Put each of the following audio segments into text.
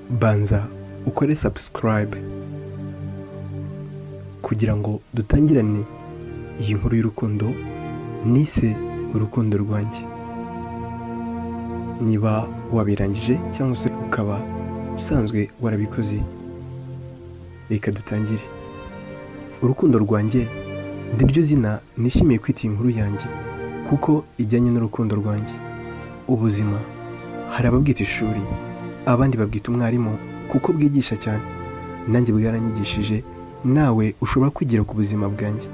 Banza ukore subscribe kugira ngo dutangirane iyi nkuru y'urukundo nise urukundo rwanjye. Niba wabirangije cyangwa se ukaba usanzwe warabikoze, reka dutangire. Urukundo rwanjye niryo zina nishimiye kwita iyi nkuru yanjye kuko ijyanye n'urukundo rwanjye. Ubuzima hari ababwita ishuri, abandi babwita umwarimu kuko bwigisha cyane. Nanjye bwaranyigishije, nawe ushobora kwigira ku buzima bwanjye.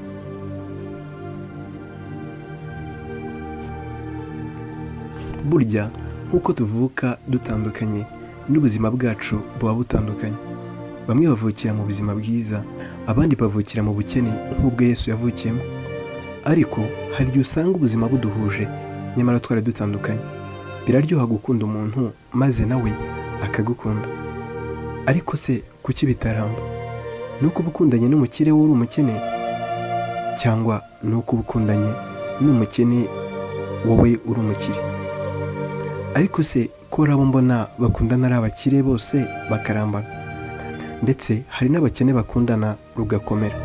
Burya nk'uko tuvuka dutandukanye, n'ubuzima bwacu buba butandukanye. Bamwe bavukira mu buzima bwiza, abandi bavukira mu bukene nk'ubwo Yesu yavukiyemo. Ariko hari igihe usanga ubuzima buduhuje nyamara twari dutandukanye. Biraryoha gukunda umuntu maze nawe akagukunda. Ariko se kuki bitaramba? Ni uko uba ukundanye n'umukire wowe uri umukene, cyangwa ni uko uba ukundanye n'umukene wowe uri umukire? Ariko se ko abo mbona bakundana ari abakire bose bakarambana, ndetse hari n'abakene bakundana rugakomera.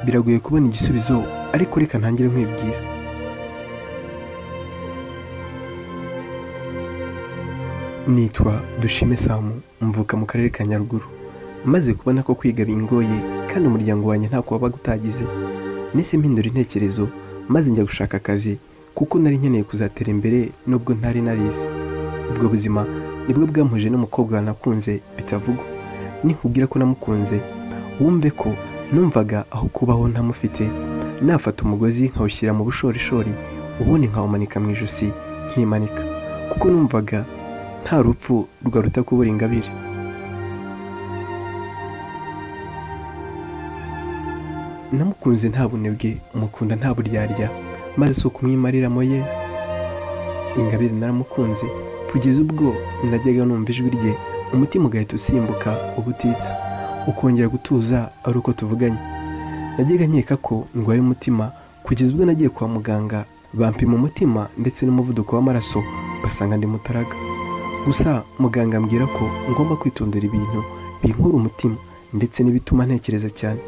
Biragoye kubona igisubizo, ariko reka ntangire nkwibwira. Nitwa Dushime Samu, mvuka mu karere ka Nyaruguru. Maze kubona ko kwiga bingoye kandi umuryango wanjye ntako wabaga utagize, nahise mpindura intekerezo maze njya gushaka akazi kuko nari nkeneye kuzatera imbere nubwo ntari narize. Ubwo buzima nibwo bwampuje n'umukobwa nakunze bitavugwa. Ninkubwira ko namukunze, wumve ko numvaga aho kubaho ntamufite, nafata umugozi nkawushyira mu bushorishori, ubundi nkawumanika mu ijosi nkimanika, kuko numvaga nta rupfu rwaruta kubura Ingabire. Namukunze nta bunebwe, mukunda nta buryarya, maze si ukumwimariramo ye. Ingabire naramukunze kugeza ubwo najyaga numva ijwi rye, umutima ugahita usimbuka ubutitsa, ukongera gutuza ari uko tuvuganye. Najyaga nkeka ko ndwaye umutima kugeza ubwo nagiye kwa muganga bampima umutima ndetse n'umuvuduko w'amaraso, basanga ndi mutaraga. Gusa muganga ambwira ko ngomba kwitondera ibintu binkura umutima ndetse n'ibituma ntekereza cyane.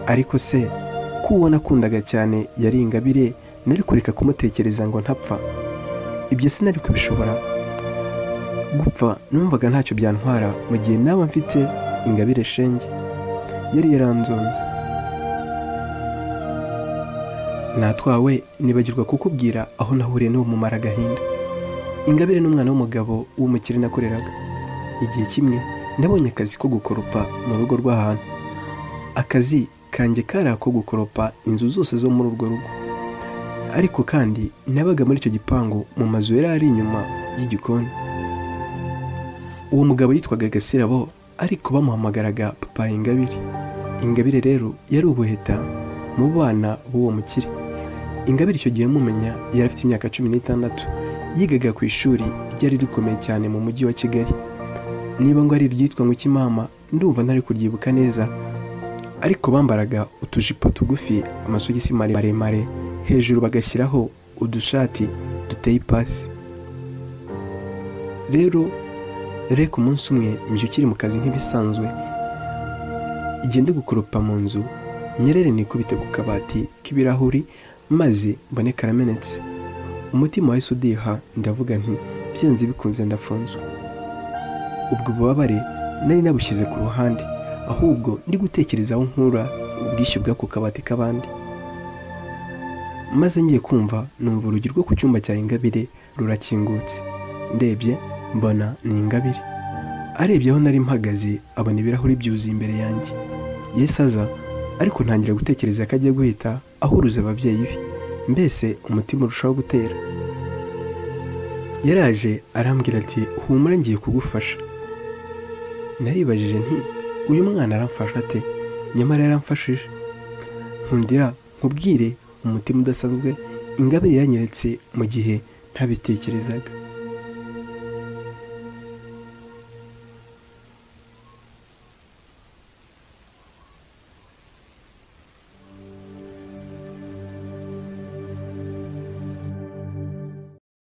Ariko se ko uwo nakundaga cyane yari Ingabire, nari kureka kumutekereza ngo ntapfa? Ibyo sinari kubishobora. Gupfa numvaga ntacyo byantwara mu gihe naba mfite Ingabire shenge. Yari yaranzonze. Natwawe nibagirwa kukubwira aho nahuriye n'uwo mumara agahinda. Ingabire n'umwana w'umugabo w'umukire nakoreraga. Igihe kimwe nabonye akazi ko gukoropa mu rugo rw'ahantu. Akazi kanjye kari ako gukoropa inzu zose zo muri urwo rugo. Ariko kandi nabaga muri icyo gipangu mu mazu yari ari inyuma y'igikoni. Uwo mugabo yitwaga Gasirabo, ariko bamuhamagaraga papa Ingabire. Ingabire rero yari ubuheta mu bana b'uwo mukire. Ingabire icyo gihe mumenya yari afite imyaka 16. Yigaga ku ishuri ryari rikomeye cyane mu mujyi wa Kigali. Niba ngo ari iryitwa ngo Kimama, ndumva ntari kuryibuka neza, ariko bambaraga utujipo tugufi, amasogisi maremare, hejuru bagashyiraho udushati duteye ipasi. Rero reka umunsi umwe mbyukire mu kazi nk'ibisanzwe, igende gukoropa mu nzu, nyerere nikubite ku kabati k'ibirahuri maze mbone karamenetse. Umutima wahise udiha, ndavuga nti byanze bikunze ndafunzwe. Ubwo bubabare nari nabushyize ku ruhande, ahubwo ndi gutekereza aho nkura ubwishyu bw'ako kabati k'abandi. Maze ngiye kumva numva urugi rwo ku cyumba cya Ingabire rurakingutse. Ndebye mbona ni Ingabire. Arebye aho nari mpagaze abona ibirahuri byuzuye imbere yanjye. Yesu aza, ariko ntangira gutekereza ko agiye guhita ahuruza ababyeyi be. Mbese umutima urushaho gutera. Yaraje arambwira ati humura ngiye kugufasha. Naribajije nti uyu mwana aramfasha ate? Nyamara yaramfashije. Nkundira nkubwire umutima udasanzwe Ingabire yanyeretse mu gihe ntabitekerezaga.